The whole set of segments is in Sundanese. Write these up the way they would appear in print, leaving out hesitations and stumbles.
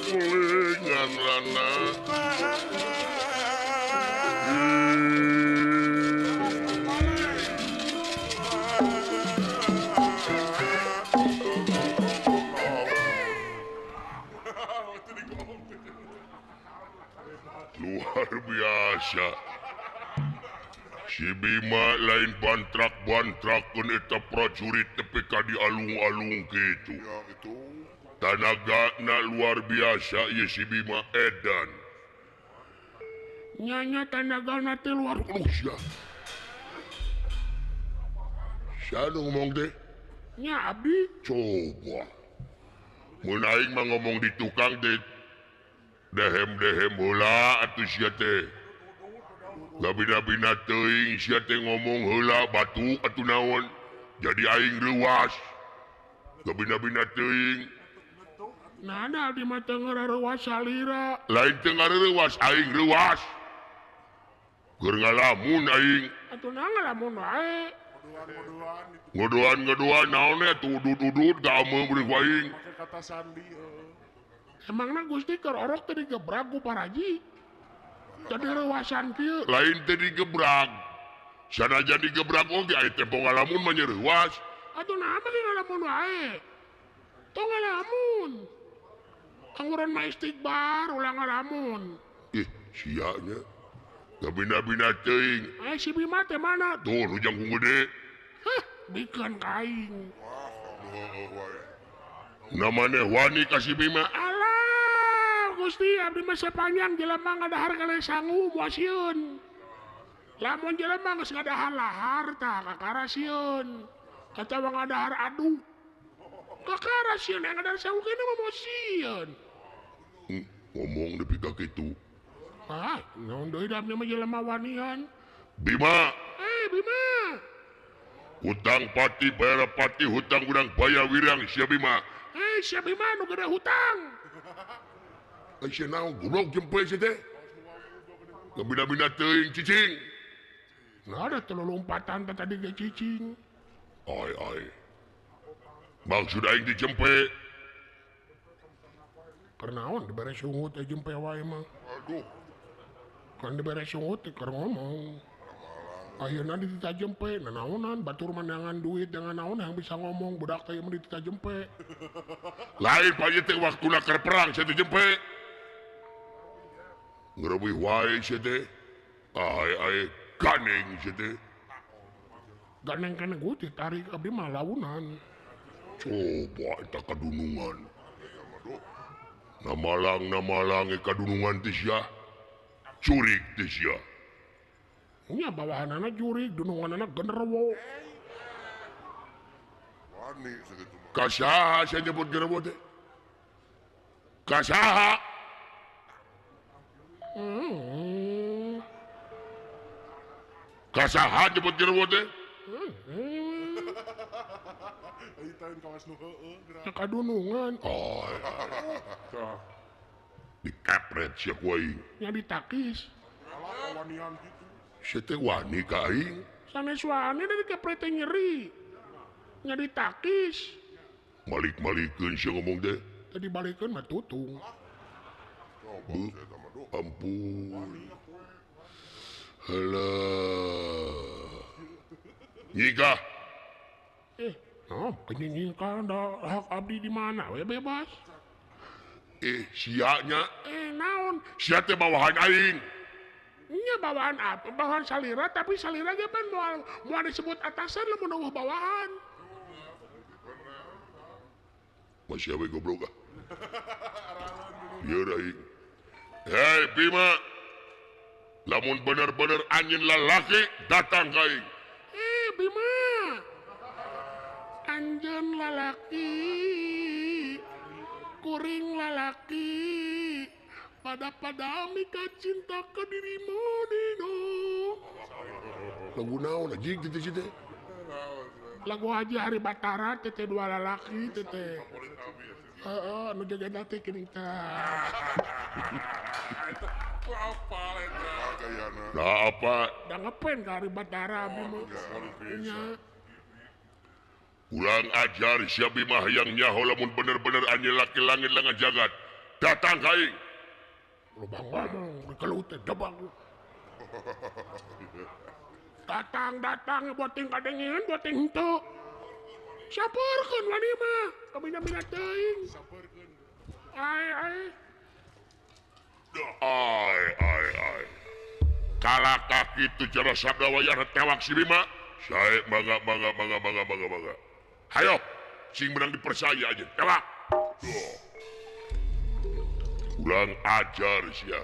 Mangkulingan lana. Luar biasa. Si Bima lain bantrak-bantrakeun eta prajurit tepi ka dialung-alung kitu. Ya itu. Tanagana luar biasa ieu si Bima edan. Nyanya tanagana teh luar biasa. Sia nu ngomong teh? Nya abdi. Coba. Mun aing mah ngomong di tukang teh dehem-dehem heula atuh sia teh. Gabina-bina teuing sia teh ngomong heula batu atuh naon. Jadi aing reuas. Gabina-bina teuing. Nah, ada abdi mah teu ngareuwas salira. Lain teu ngareuwas, aing reuas. Keur ngalamun aing. Atuh naon ngalamun wae. Ngodoan-ngodoan naon atuh udud-udud gameung beureum ku aing. Make kata sandi heuh. Emangna Gusti keur orok teh digebrak ku paraji? Jadi reuasan kieu. Lain teh digebrag. Sanajan digebrak oge aya teh pangalamun mah nyereuwas. Atuh naon mah ngalamun wae. Tong ngalamun. Angguran mah istighbar ulah ngalamun. Ih, sia nya. Gabina-bina teuing. Eh si Bima teh mana? Tuh nu jangkung gede. Hah, bikeun ka aing. Namanya wani ka si Bima. Alah, Gusti abdi mah sapanjang jelema ngadahar kali sangu moal sieun. Lamun jelema geus ngadahar lahar tah kakara sieun. Atawa ngadahar adu. Kakara sieun yang ngadahar sangu kene mah moal sieun. Ngomong nepi ka kitu. Ah, naon deui da abdi mah jelema wanian. Bima. Eh, Bima. Hutang pati bayar pati hutang urang bayar wirang sia Bima. Eh, sia Bima nu gede hutang. Ai sia naon goblok jempe sia teh. Gabina-bina teuing cicing. Nah, ada telu lompatan teh tadi ge cicing. Ai ai. Maksud aing dijempe. Keur naon dibere sungut teh jempe wae mah. Aduh. Kan dibere sungut teh keur ngomong. Ayeuna dititah jempe, nanaonan batur manangan duit dengan naon yang bisa ngomong budak teh mun dititah jempe. Lain paje teh waktuna keur perang sia teh jempe. Ngreuwih wae sia teh. Ai ai ganeng sia teh. Ganeng kana gua ditarik abdi mah launan. Coba eta kadunungan. Namalang namalang e kadunungan teh sia. Curik teh sia. Nya bawahanana jurig, dununganana genderuwo. Wani sakitu mah. Ka saha sia nyebut genderuwo teh? Ka saha? Ka saha nyebut genderuwo teh? Ai taun kawas nu heueuh geura. Kadunungan. Oh. Dikepret sia ku aing. Nya ditakis. Alah kawanian kitu. Sia teh wani ka aing. Sanes wani da dikepret teh nyeri. Nya ditakis. Malik-malikeun sia ngomong teh. Tadi balikeun mah tutung. Ampun. Halah. Nyikah. Eh, oh, penyingkah da hak abdi di mana we bebas. Eh, sia nya. Eh, naon? Sia teh bawahan aing. Nya bawahan apa? Bawahan salira tapi salira ge pan moal moal disebut atasan lamun eueuh bawahan. Masih we goblok ah. Ieu aing. Hei Bima. Lamun bener-bener anjeun lalaki datang ka aing. Eh Bima. Anjeun lalaki. Kuring lalaki. Pada-pada mika cinta ke dirimu Nino. Lagu naon anjing teh teh? Lagu Haji Hari Batara teh dua lalaki teh. Heeh, nu jaga teh geuning tah. Apa eta? Nah apa? Da ngepen ka Hari Batara abdi mah. Nya. Kurang ajar sia Bima hayang nyaho lamun bener-bener anjeun laki langit lengan jagat. Datang ka aing. Loba ngomong gelut teh debang. Datang-datang boting kadengeun boting henteu. Saperkeun wani mah, kabina-bina teuing. Saperkeun. Ai ai. Ai ai ai. Kalaka kitu Jara Sabda wayahna tewak si Bima. Sae mangga mangga mangga mangga mangga mangga. Hayo, sing menang dipercaya aja. Tewak. Kurang ajar sia.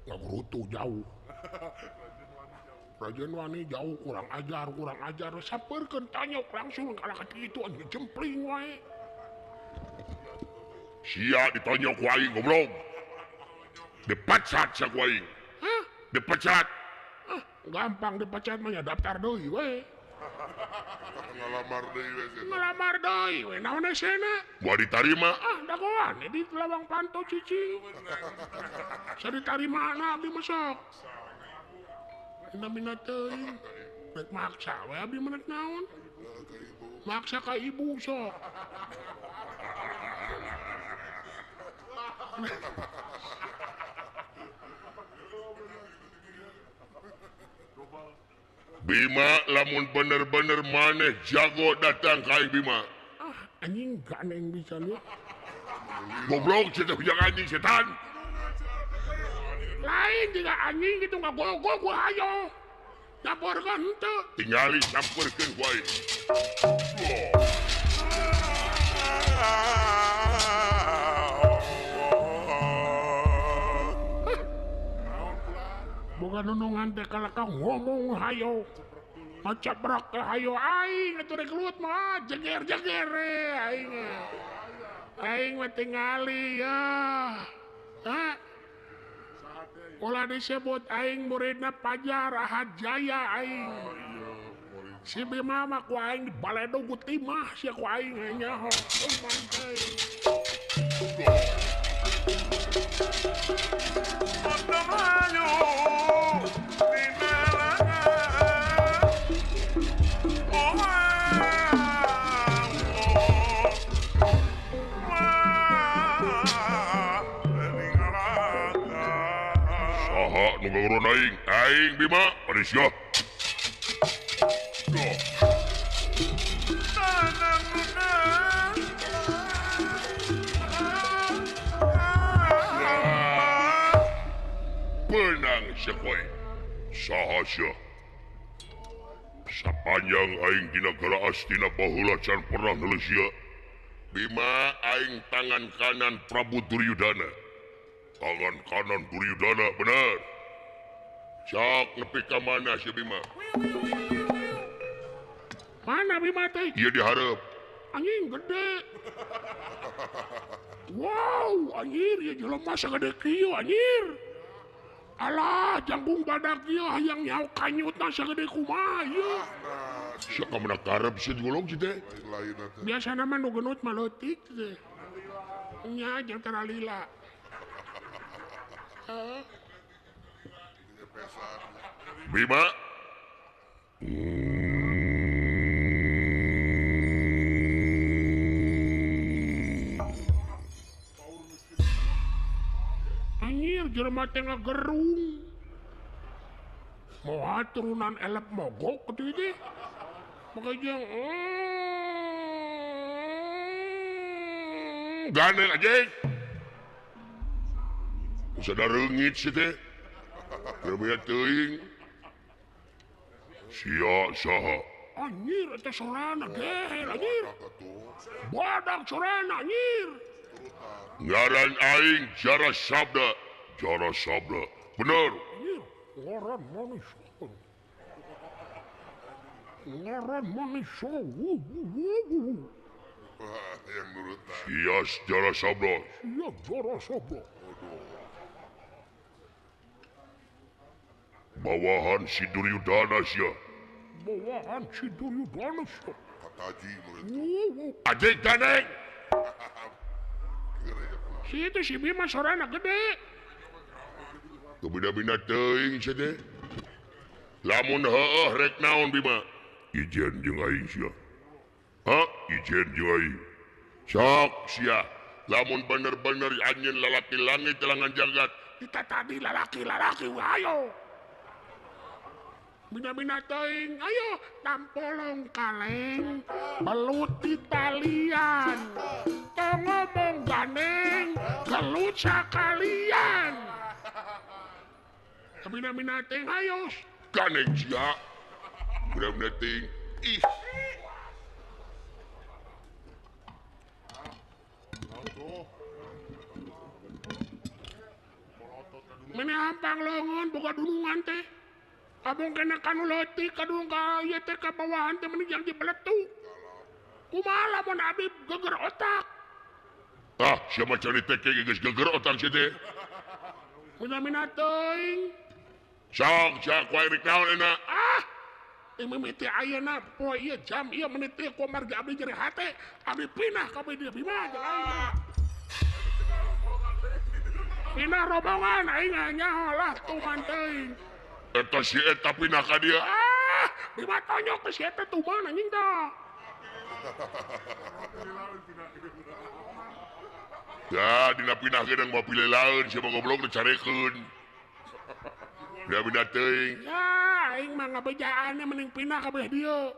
Ngagurutu jauh. Rajen wani jauh kurang ajar. Saperkeun tanyok langsung kalaka kitu anjing jempling wae. Sia ditonyok ku aing goblok. Dipecat sia ku aing. Hah? Dipecat. Ah, gampang dipecat mah nya daftar deui we. Ngalamar deui we sia. Ngalamar deui we naon esena? Moal ditarima. Ah, dagoan di lawang panto cicing. Saditarima na abdi mah sok. Mina teuing. Rek maksa we abdi mah rek naon? Maksa ka ibu sok. Bima lamun bener-bener maneh jago datang ka aing Bima. Ah, anjing ganeng bisa lu. Goblok sia teh anjing setan. Lain juga anjing gitu ngagogol gua hayo. Laporkeun henteu. Tingali sampeurkeun ku aing. Boga nunungan teh kalaka ngomong hayo. Ngacabrak ke hayo aing atuh rek gelut mah jeger-jeger aing. Aing mah tingali ya. Ha? Ulah disebut aing muridna Pajar Ahad Jaya aing. Si Bima mah ku aing dibaledog ku timah sia ku aing nyaho. Saha nu ngaguruan aing? Aing Bima, ari sia. Benang sia ku aing. Saha sia? Sapanjang aing di nagara Astina baheula can pernah neuleuh sia. Bima aing tangan kanan Prabu Duryudana. Tangan kanan Duryudana bener. Cak nepi ka mana sia Bima? Mana Bima teh? Ieu dihareup. Anjing gede. Wow, anjir ieu jelema sagede kieu anjir. Alah, jangkung badak ieu hayang nyaho kanyutna sagede kumaha ieu. Sia ka mana karep sia golong si teh? Lain-lain atuh. Biasana mah nu geunut mah leutik teh. Nya jeung tara lila. Heeh. Bima. Anjir, jelema teh ngagerung. Moal turunan elep mogok kitu teh. Maka jeung gandeng anjing. Sada reungit si teh. Gerbea teuing. Sia saha? Anjir eta sorana gehel anjir. Badak sorana anjir. Ngaran aing Jara Sabda. Jara Sabda. Bener. Anjir, ngaran manis. Ngaran manis. Yang nurutan. Sia Jara Sabda. Sia Jara Sabda. Bawahan si Duryudana sia. Bawahan si Duryudana sia. Kataji murid. Anjing gandeng. Si itu si Bima sorana gede. Kebina-bina teuing sia teh. Lamun heueuh rek naon Bima? Ijen jeung aing sia. Hah ijen jeung sok sia lamun bener-bener anjeun lalaki langit telangan jagat kita tadi lalaki-lalaki ayo Mina-mina teuing ayo tampolong kaleng belut di talian tong ngomong ganeng gelut sakalian Mina-mina teuing ayo ganeng sia mina-mina teuing ih Mene hampang longon boga dunungan teh abong kena kanu leutik kadung ka ieu teh ka bawahan teh mending yang dibeletuk kumaha lamun abdi geger otak ah sia mah cari teh geus geger otak sia teh mina-mina teuing sok sia ku aing rek naon enak ah mimiti ayeuna poe ieu jam ieu menit ieu ku margi abdi nyeri hate abdi pindah ka dieu Bima jeung aing pindah rombongan aing nyaho lah tuman teuing eta si eta pindah ka dieu ah Bima tonyok ke si eta tuman anjing tah ya dina pindah geunang mah pilih laun sia mah goblok dicarekeun pindah teuing ya aing mah ngabejaan mending pindah ka beh dieu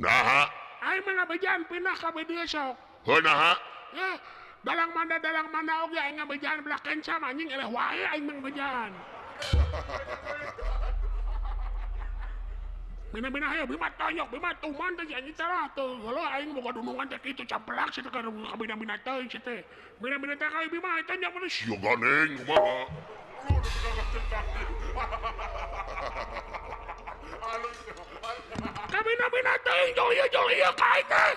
naha aing mah ngabejaan pindah ka beh dieu sok heuh naha ya dalang mana oge aing ngabejaan belah kencam anjing eleh wae aing mah ngabejaan Mina-mina ayo Bima tonyok Bima tuman teh anjing teh lah teu geuleuh aing boga dunungan teh kitu caplak sia teh ka mina-mina teuing sia teh mina-mina teh ka Bima tonyok mah sia ganeng kumaha ka mina-mina teuing jol ieu ka aing teh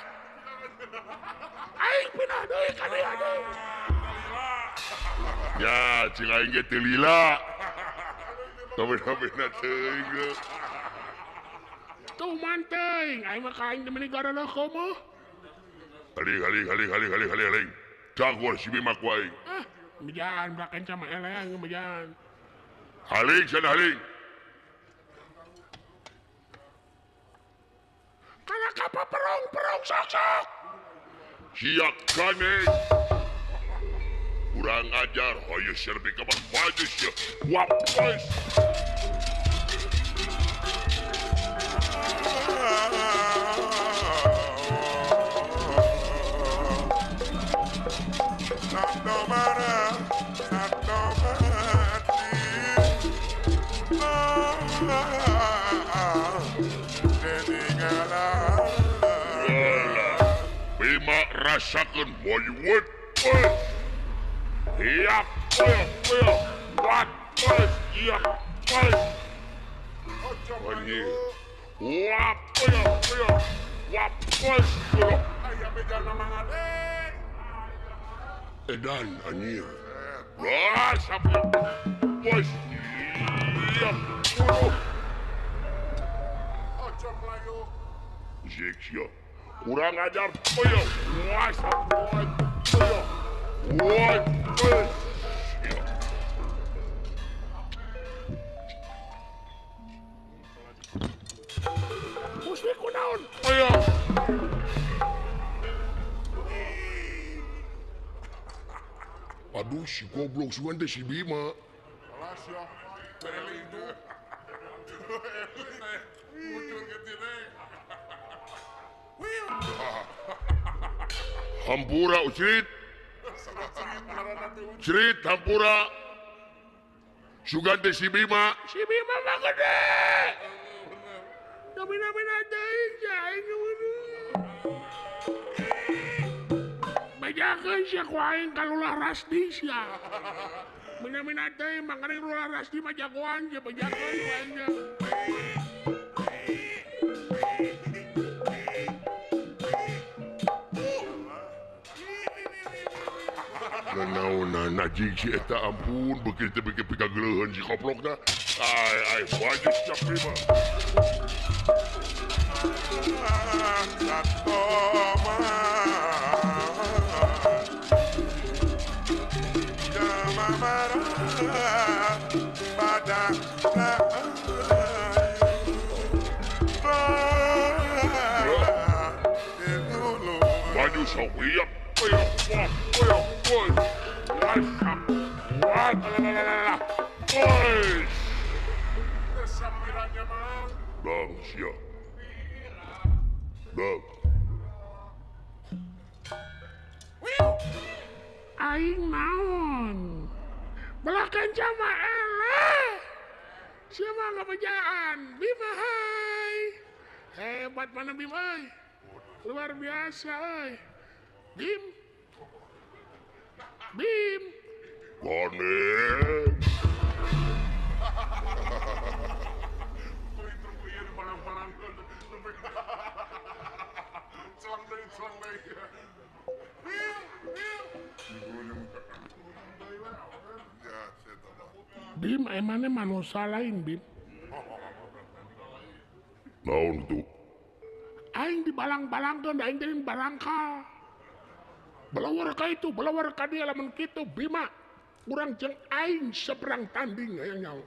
aing pindah deui ka dieu deui ya cing aing ge teu lila mina-mina teuing tuman teuing aing mah ka aing teh meni garaleuh mah haling haling haling haling haling haling haling cagor si Bima ku aing ah bejaan belah kenca mah eleh aing bejaan haling cenah haling kana ka paperong-perong sok-sok sia ganeng kurang ajar hayu sia nepi ka maju sia wapos Bima rasakeun moyueut iya iya wat iya iya wap edan anjir wah sapi bos iya ojo mlayu jek sia kurang ajar koyo wah sapi koyo wah Gusti kunaon koyo aduh si goblok sugan teh si Bima alas ya beli itu muncul ke sini hampura ucrit cerit hampura sugan teh si Bima si Bima mah gede mina-mina teuing aing bejakeun sia ku aing ka Lurah Rasdi sia mina-mina teuing mangkaning Lurah Rasdi mah jagoan sia bejakeun ku aing sia Naon najing si eta ampun beuki teh beuki pikageleuheun si koplokna ai ai baju siap Bima Sok ieu wah wah wah. Oi. Dang sia. Dang. Aing naon? Belah kenca mah eleh. Sia mah ngabejaan. Bima hai. Hebat mana Bima euy. Luar biasa euy. Bim. Bim. Gone. Bim, emangnya manusia lain, Bim? Naon tuh? Aing dibalang-balangkeun, aing jadi barangkal. Belawar ka itu, belawar ka dia lamun kitu, Bima. Urang jeung aing seperang tanding hayang nyaho.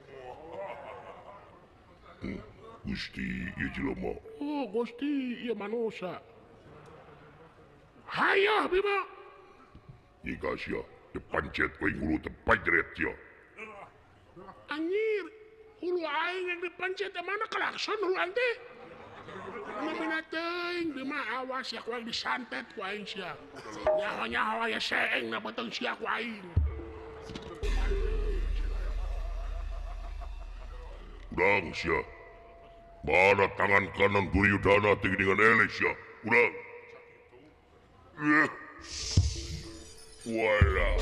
Gusti ieu jelema. Oh, Gusti ieu manusia. Hayoh, Bima. Jika sia dipancet ku aing hulu teh pajret sia. Anjir, hulu aing yang dipencet mana klakson hulu aing teh. Mana teuing Bima awas ya ku aing disantet ku aing sia. Nyaho-nyaho aya seeng na beuteung sia ku aing. Udang sia. Mana tangan kanan Duryudana teh geuningan eleh sia. Udang. Walah.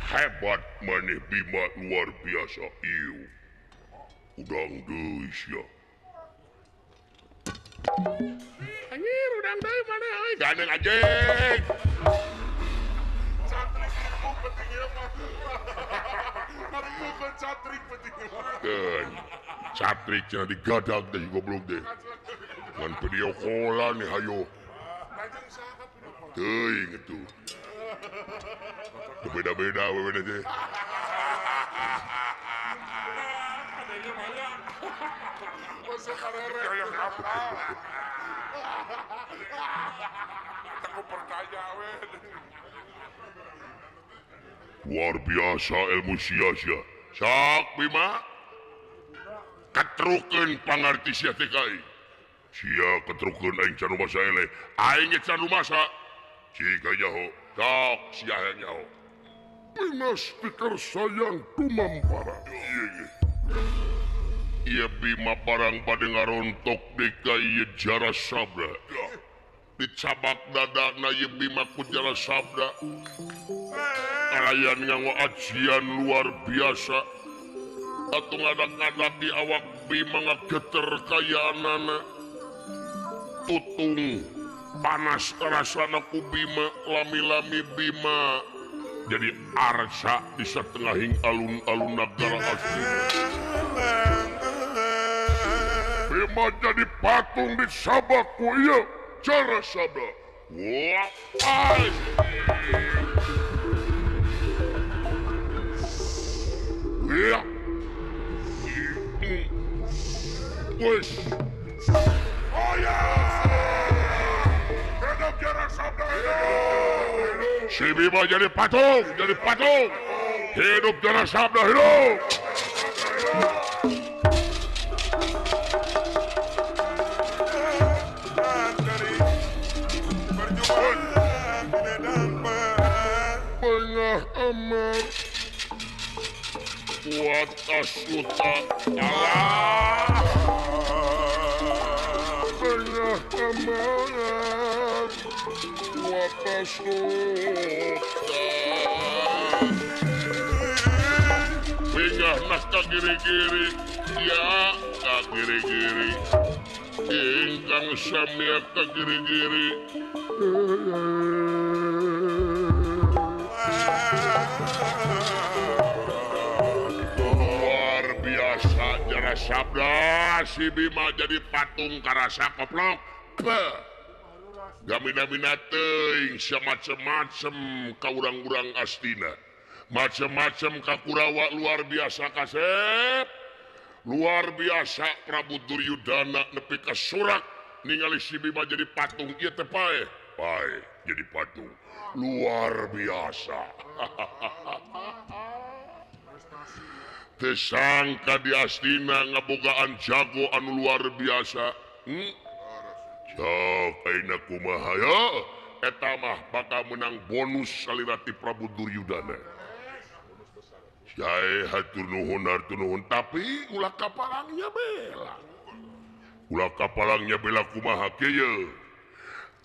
Hebat maneh Bima luar biasa ieu. Udang deui sia. Anjir, udang deui maneh euy. Gandeng anjing. Catrik ilmu penting ieu mah. Bukan catrik penting. Keun. Catrik cenah digadag teh goblok teh. Ngan video callan nih hayo. Teuing atuh. Beda-beda beda teh. Luar biasa ilmu sia-sia. Sok Bima. Ketrukeun pangarti sia teh ka aing. Sia ketrukeun aing can rumasa eleh. Aing ge can rumasa. Jika nyaho, sok sia hayang nyaho. Pinasti sayang tumampara. Ieu Bima barang bade ngarontok deui ka ieu Jara Sabda. Dicabak dadana ieu Bima ku Jara Sabda. Kalayan nganggo ajian luar biasa. Atuh ngadak-ngadak di awak Bima ngageter kayaanana. Tutung panas rasana ku Bima, lami-lami Bima jadi arsa di setengahing alun-alun nagara Astina. Bima jadi patung di sabak ku ieu Jara Sabda. Wah, ai. Ya. Wes. Oh ya. Hidup Jara Sabda hidup. Si Bima jadi patung, jadi patung. Hidup Jara Sabda hidup. Pengah amar kuat asuta Allah. Pengah amar kuat asuta. Pengah nas ka giri-giri, ya ka giri-giri. Ingkang samya ka giri-giri. Luar biasa Jara Sabda, si Bima jadi patung karasa koplok. Gamina-mina teuing sia macem-macem ka urang-urang Astina. Macem-macem ka Kurawa luar biasa kasep. Luar biasa Prabu Duryudana nepi ka surak ningali si Bima jadi patung ieu teh paeh. pae jadi patung. Luar biasa. Tersangka di Astina ngabogaan jago anu luar biasa. Sok ayeuna kumaha ya? Eta mah bakal menang bonus salira ti Prabu Duryudana. Jae hatur nuhun tapi ulah kapalangnya bela. Ulah kapalangnya bela kumaha kieu.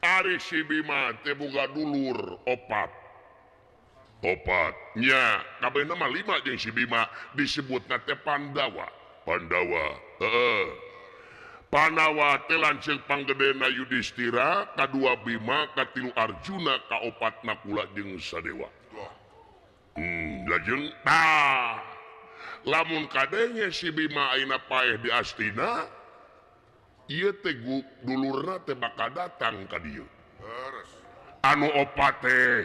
Ari si Bima teh boga dulur opat. Opatnya kabehna mah 5 jeung si Bima disebutna teh Pandawa. Pandawa, heeh. Pandawa teh lanceuk panggedena Yudhistira, kadua Bima, katilu Arjuna, kaopat Nakula jeung Sadewa. Lajeng tah. Lamun kadenge si Bima ayeuna paeh di Astina, ieu teh dulurna teh bakal datang ka dieu. Anu opat teh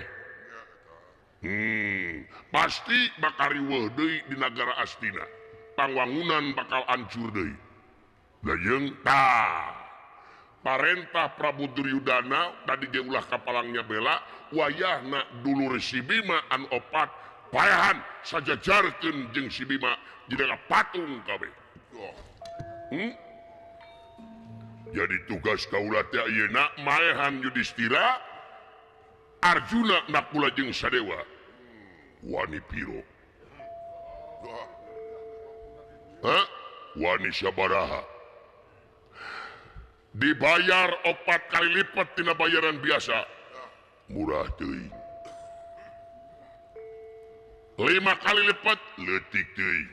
pasti bakal riweuh deui di nagara Astina. Pangwangunan bakal hancur deui. Lajeng tah. Parentah Prabu Duryudana tadi ge ulah kapalangnya bela, wayahna dulur si Bima anu opat paehan sajajarkeun jeung si Bima jadi patung kabeh. Jadi tugas kaula teh ayeuna maehan Yudhistira, Arjuna Nakula jeung Sadewa. Wani piro? Hah? Wani sabaraha? Dibayar 4 kali lipat tina bayaran biasa. Murah teuing. 5 kali lipat leutik teuing.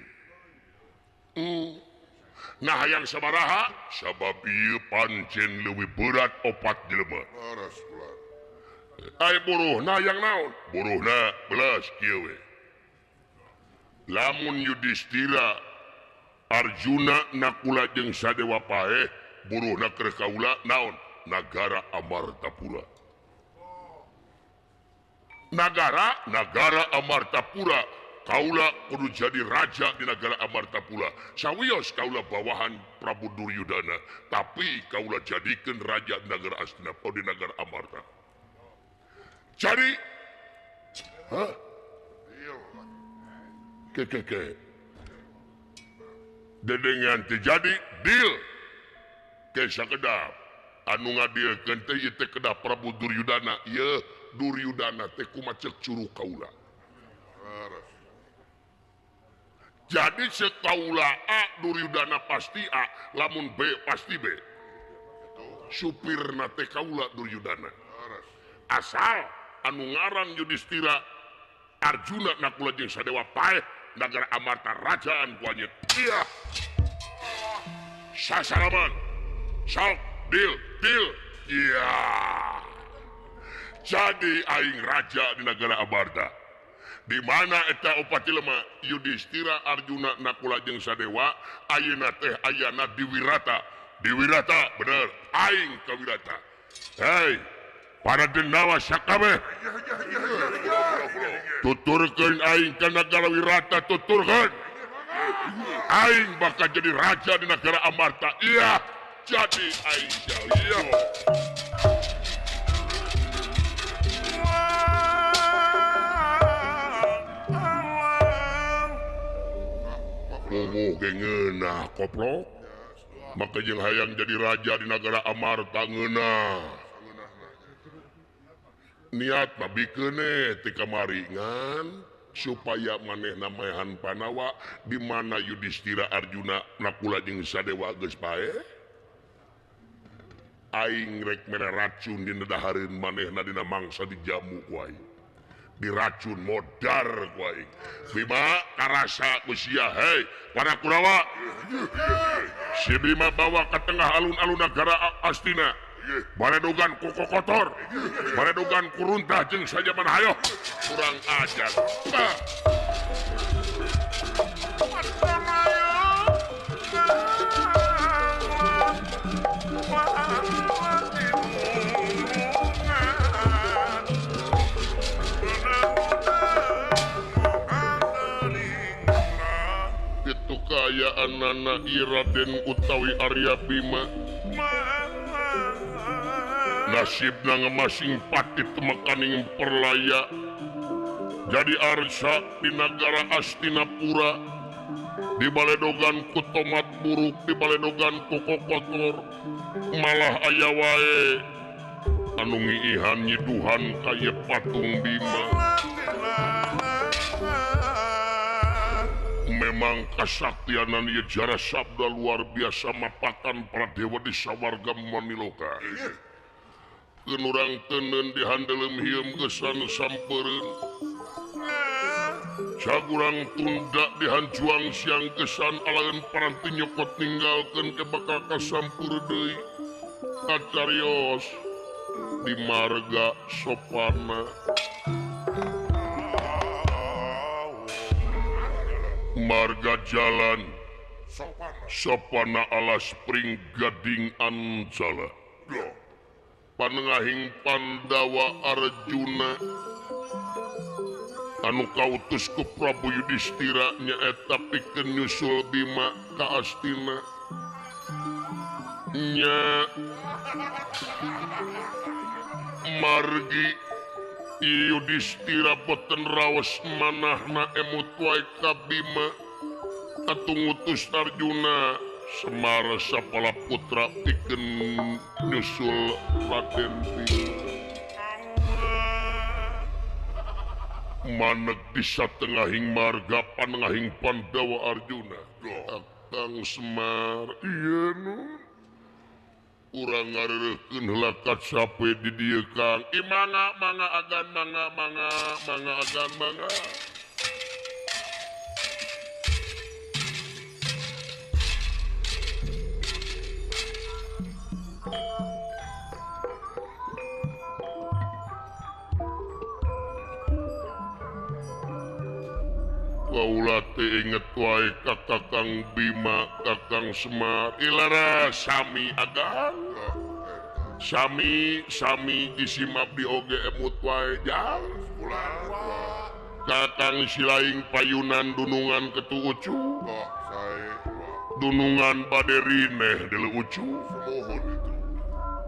Nah hayang sabaraha? Sabab ieu pancen leuwih berat 4 jelema. Ay buruhna yang naon? Buruhna belas kieu we. Lamun Yudhistira Arjuna Nakula jeung Sadewa paeh, buruhna keur kaula naon? Nagara Amartapura. Nagara Amartapura. Kaula kudu jadi raja di nagara Amartapura. Sawios kaula bawahan Prabu Duryudana, tapi kaula jadikeun raja di nagara Astina, di nagara Amarta. Cari, hah? Ke. Dedengan terjadi deal. Ke sakedap, anu ngadilkeun teh ieu teh kedah Prabu Duryudana. Ieu Duryudana teh kumaha ceuk curuh kaula. Jadi sekaula A Duryudana pasti A, lamun B pasti B. Supirna teh kaula Duryudana. Asal anu ngaran Yudhistira Arjuna Nakula jeung Sadewa paeh nagara Amarta rajaan ku anjeun. Iya. Sasalaman. Sok deal deal. Iya. Jadi aing raja di nagara Amarta. Di mana eta opat jelema Yudhistira Arjuna Nakula jeung Sadewa ayeuna teh ayana di Wirata. Di Wirata bener aing ka Wirata. Hei, para denawa sakabeh. Tuturkeun aing ka nagara Wirata, tuturkeun. Aing bakal jadi raja di nagara Amarta. Iya, jadi aing. Iya. Momoh ge ngeunah koplok. Maka jeung hayang jadi raja di nagara Amarta ngeunah. Niat mah bikeun ti kamari ngan supaya manehna maehan Panawa di mana Yudhistira Arjuna Nakula jeung Sadewa geus paeh. Aing rek mere racun dina dahareun manehna dina mangsa dijamu ku aing. Diracun modar ku aing. Bima karasa ku sia, hei para Kurawa. Si Bima bawa ke tengah alun-alun nagara Astina. Baredogan ku kokotor, baredogan ku runtah jeung sajaman hayoh. Kurang ajar. Itu kaayaan nana Raden utawi Arya Bima. Nasibna ngemasing pati temekaning perlaya jadi arsa di nagara Astinapura di baledogan ku tomat buruk di baledogan ku kokotor malah aya wae anu ngiihan nyiduhan kaya patung Bima. Memang kasaktianan ieu Jara Sabda luar biasa mapatan para dewa di sawarga Maniloka. Keun urang teuneun di handeuleum hieum geusan sampeureun. Cagurang tunda di hanjuang siang kesan alaeun paranti nyokot ninggalkeun ke bakal kasampur deui. Kacarios di marga sopana. Marga jalan sopana alas pring gading ancala. Panengahing Pandawa Arjuna anu kautus ku Prabu Yudhistira nyaeta pikeun nyusul Bima ka Astina nya margi Yudhistira boten raos manahna emut wae ka Bima atuh ngutus Arjuna Semar sapala putra pikeun nyusul Raden Bima. Maneg di satengahing marga panengahing Pandawa Arjuna. Kakang Semar ieu nu urang ngareureukkeun heula kacape di dieu Kang. I mangga mangga agan mangga mangga mangga agan mangga. Kaula teh inget wae ka Kakang Bima, Kakang Semar. Ilara sami agan. Sami sami disimap di oge emut wae jang. Kakang Silaing payunan dunungan ketu ucu. Dunungan bade rineh deuleu ucu.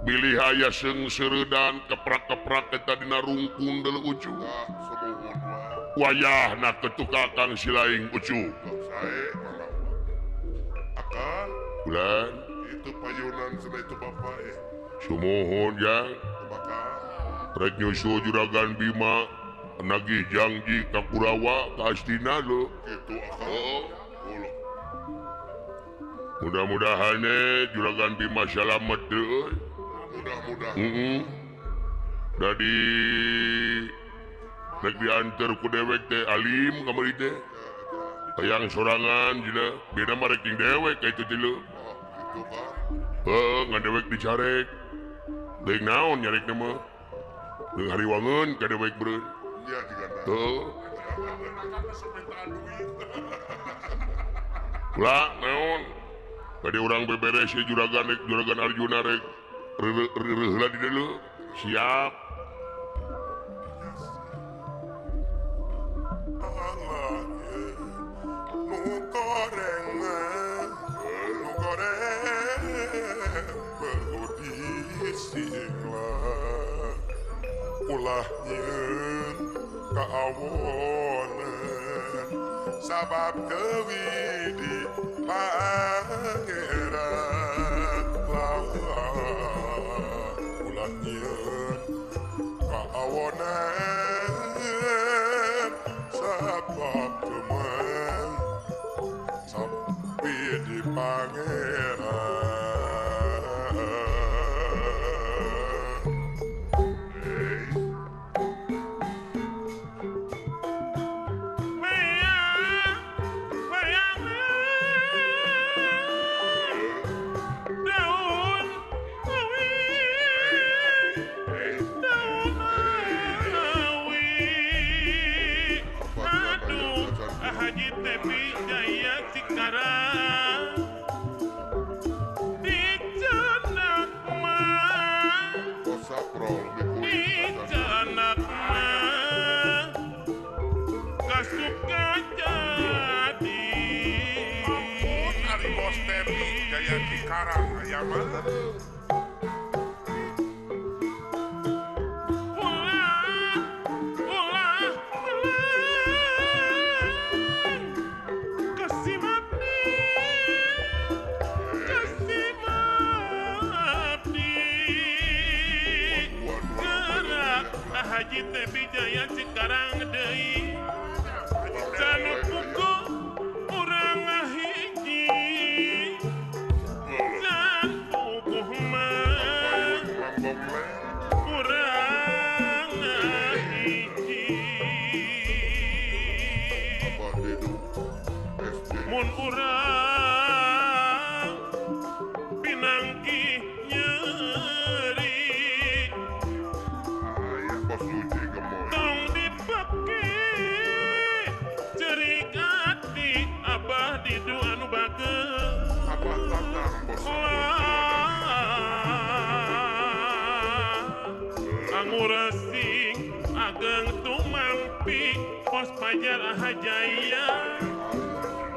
Bilih aya seungseureudan keprak-keprak eta dina rungkun deuleu ucu. Wayahna ketu Kakang Silaing ucu. Sae mangga. Akang bulan itu payunan cenah itu bapak Sumuhun jang. Rek nyusul Juragan Bima nagih janji ka Kurawa ka Astina lho. Kitu akang. Oh. Mudah-mudahan Juragan Bima salamet deui. Mudah-mudahan. Heeh. Dadi rek diantar ku dewek teh alim kamari teh. Hayang sorangan dina, beda mah rek jeung dewek ka itu teh leuh. Kitu Kang. Heuh, ngan dewek dicarek. Deung naon nyarekna mah? Deung hariwangeun ka dewek beureun. Nya jigana. Heuh. Ulah naon? Bade urang beberes ye juragan rek Juragan Arjuna rek reureuh heula di dieu. Siap. Ulah nyeun kaawonan sabab deui di pangeran ulah nyeun kaawonan sabab teman sampai di pangeran. Haji teh Bijaya Cikarang deui Canu puku urang ngahiji Can pukuh mah urang ngahiji Mun urang pinanggi nyeri Tong dipake cerik ati Abah Didu anu bageur Angurasing ageng tumampi pos pajar Ahajaya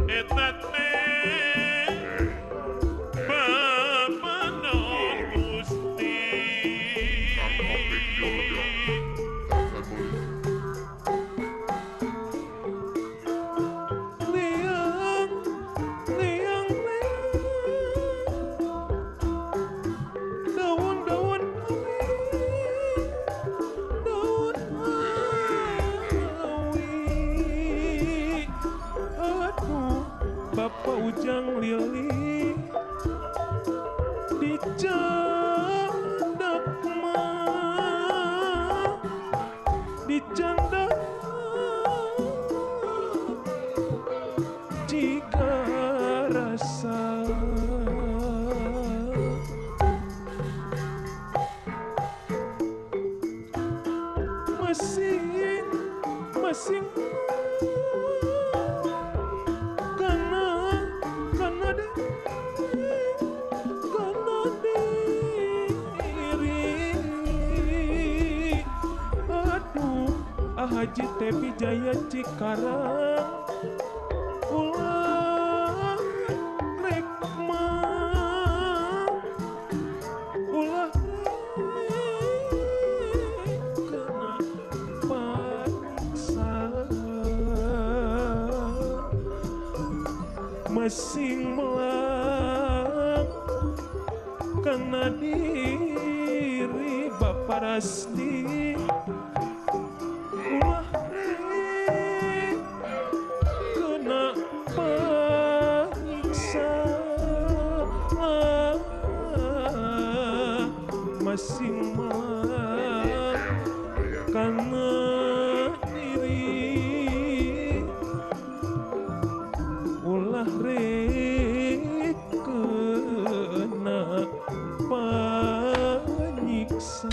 eta teh bebenon Gusti Liang, liang, liang, daun-daun daun awi, aduh Bapak Ujang Lili dicandak mah, dicandak jika rasa masing masing karena karena karena diri aduh Haji teh Bijaya Cikarang ulah rek mah ulah rek kena paksa masing melang karena diri Bapak Rasti ulah rek kena paksa masing melang karena diri ulah rek kena panyiksa.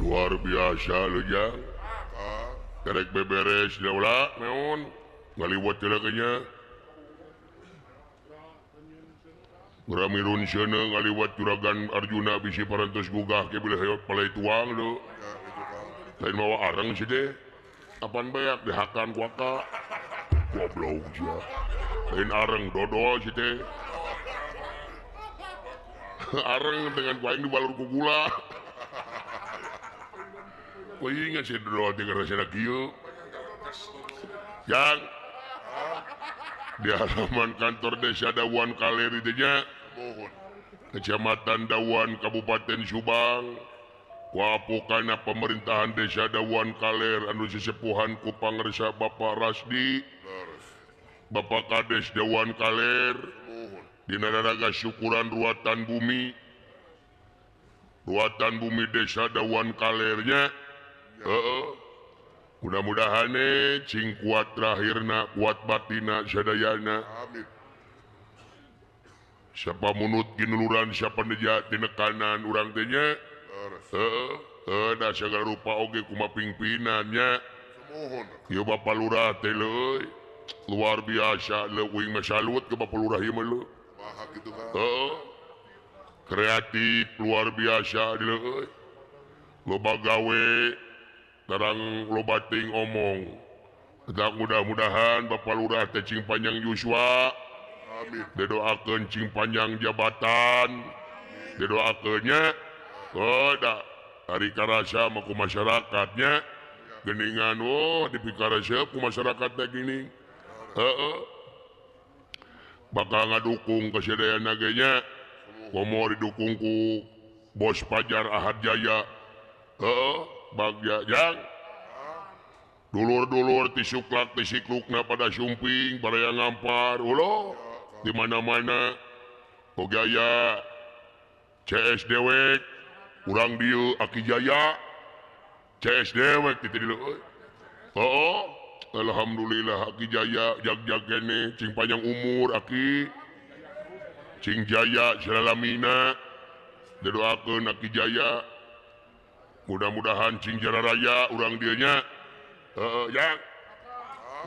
Luar biasa lu jang kerek beberes daulah meun ngaliwat nya Ramirun seuneu ngaliwat juragan Arjuna bisi parantos gugah ke bilih heot palai tuang lu lain mawa areng sih deh apan beak dihakan ku aka goblok sia lain areng dodol sih teh areng dengan ku aing dibalur ku gula. Ingat sih dodol teh rasana kieu jang di halaman kantor desa Dawan Kaler itu nya Kecamatan Dawan Kabupaten Subang kuapukana pemerintahan desa Dawan Kaler anu sesepuhan ku pangersa Bapak Rasdi Bapak Kades Dawan Kaler dina raraga syukuran ruatan bumi desa Dawan Kalernya. Mudah-mudahan cing kuat terakhirna kuat batina sadayana. Amin. Siapa munut ginuluran siapa neja tinekanan urang teh nya. Heeh, da sagala rupa oge kumaha pingpinannya. Ieu Bapak Lurah teh leuy luar biasa leuwih mah salut ke Bapak Lurah ieu mah leuh. Heeh. Kreatif luar biasa leuy. Loba gawe terang loba ting omong. Tetap mudah-mudahan Bapak Lurah teh cing panjang yuswa. Amin. Didoakeun cing panjang jabatan. Didoakeunnya oh da ari karasa mah ku masyarakatnya geuningan oh dipikarasa ku masyarakat teh gini. Heeh. Bakal ngadukung kasadayana ge nya. Komo didukung ku Bos Pajar Ahad Jaya. Heeh, bagja jang. Dulur-dulur ti suklak ti siklukna pada sumping baraya ngampar ulo di mana-mana. Oge aya CS dewek urang dieu Aki Jaya. CS dewek ti dieu euy. Heeh, alhamdulillah Aki Jaya jag-jag keneh cing panjang umur Aki. Cing Jaya salalamina. Didoakeun Aki Jaya. Mudah-mudahan cing jara raya urang dieu nya. Heeh, jang.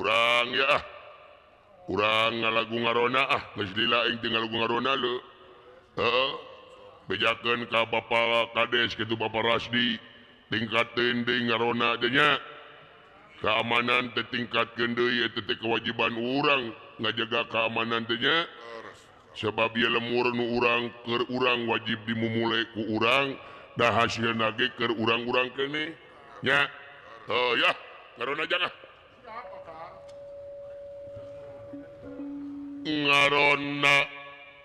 Urang ya ah. Urang ngalagu ngarona ah, geus lila aing teh ngalagu ngarona leu. Heeh. Bejakeun ka Bapak Kades kitu Bapak Rasdi, tingkatkeun deui ngarona teh nya. Keamanan teh tingkatkeun deui eta teh kewajiban urang ngajaga keamanan teh nya. Sebab ieu lemur nu urang keur urang wajib dimumule ku urang, da hasilna ge keur urang-urang keneh nya. Heuh ya, ngarona jang ah. Ngarona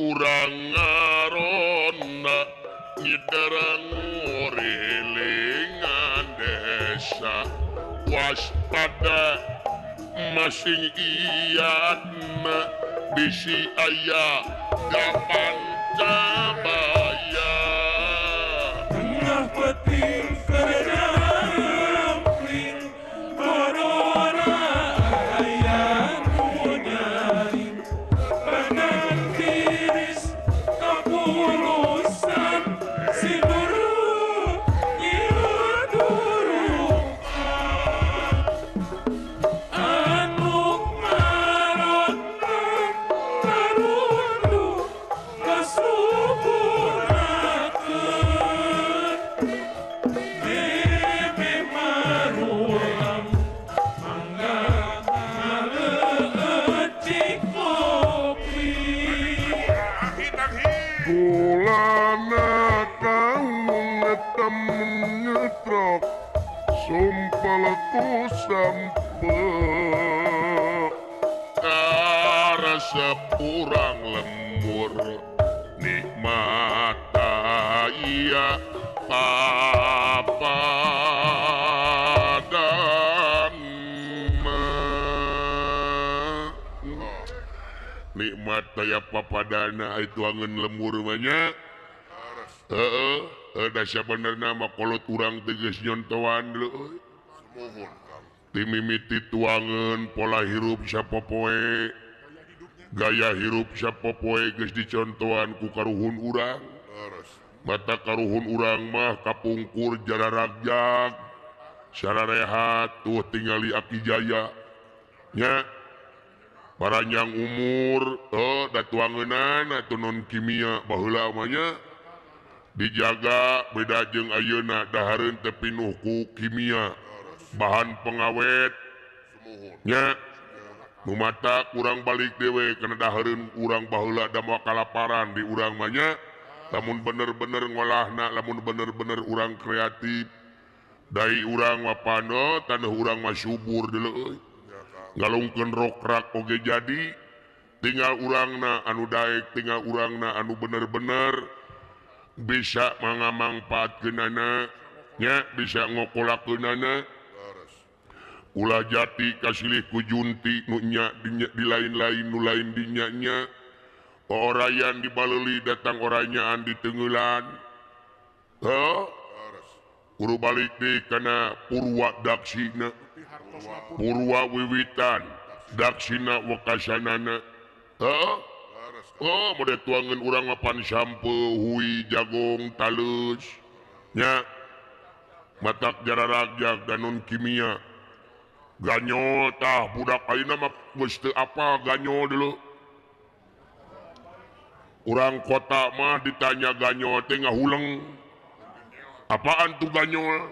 urang ngarona nyiderang ngurilingan desa waspada masing iyatna bisi aya gapan cabaya tengah peting kerjampling corona aya nu nyaring badan tiris kapulusan si guru nyuruh anu marotan karundu kasuburnakeun bebe marulam mangga ngaleucik kopi Kulana kaum ngetem nyetrok sumpel ku sampe karesep urang lemur nikmat aya papadana nikmat daya papadana itu angeun lemur mah nya. Heeh, da sabenerna mah kolot urang teh geus nyontoan leuh. Timimiti tuangeun pola hirup sapopoe, gaya hirup sapopoe geus dicontohan ku karuhun urang. Mata karuhun urang mah kapungkur jararagjag, sararehat tuh tingali Aki Jaya nya. Paranjang umur da tuangeunana atuh non kimia baheula mah nya. Dijaga beda jeung ayeuna dahareun teh pinuh ku kimia bahan pengawet nya. Nu mata kurang balik dewe kana dahareun urang baheula da moal kalaparan di urang mah nya. Lamun bener-bener ngolahna, lamun bener-bener urang kreatif dai urang mah pano taneuh urang mah subur deuleu euy. Ngalungkeun rokrak oge jadi tinggal urangna anu daek, tinggal urangna anu bener-bener bisa mangamangpaatkeunana nya, bisa ngokolakeunana. Ulah jati kasilih ku junti nu nya di lain-lain nu lain di nya-nya. Orayan dibaleuli datang oranyaan ditenggeulan. Heuh, kudu balik deui kana purwa daksina, purwa wiwitan daksina wekasanana. Heuh, oh mode tuangeun urang mah pan sampe hui jagong talus nya. Matak jararagjag dan non kimia ganyol tah budak ayeuna mah geus teu apal ganyol dulu. Urang kota mah ditanya ganyol teh ngahuleng. Apaan tuh ganyol?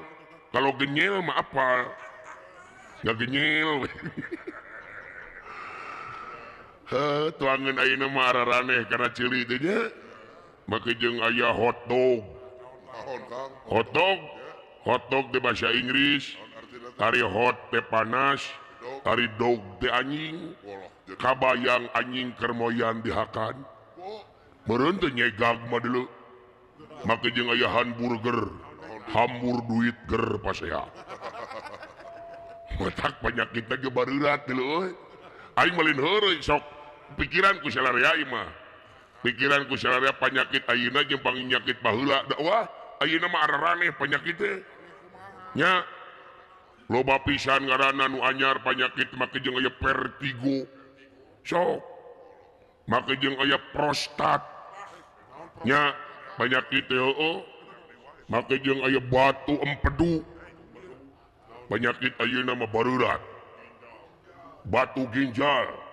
Kalau genyel mah apa? Nggak genyel. Heh, tuangan ayeuna mah araraneh kana ceuli teh nya. Make jeung aya hotdog. Hotdog, hotdog di bahasa Inggris. Ari hot teh panas, ari dog teh anjing. Kabayang anjing kermoyan dihakan. Meureun teh nyegag mah dulu. Make jeung aya hamburger. Hambur duit ger pasea. Matak penyakit ge bareurat dulu euy. Aing malin heureuy sok pikiran ku salarea ieu mah. Pikiran ku salarea penyakit ayeuna jeung panyakit baheula. Da wah, ayeuna mah araraneh penyakit teh. Nya loba pisan ngaranna nu anyar penyakit make jeung aya vertigo. Sok make jeung aya prostat. Nya penyakit teh heueuh. Make jeung aya batu empedu. Penyakit ayeuna mah bareurat. Batu ginjal.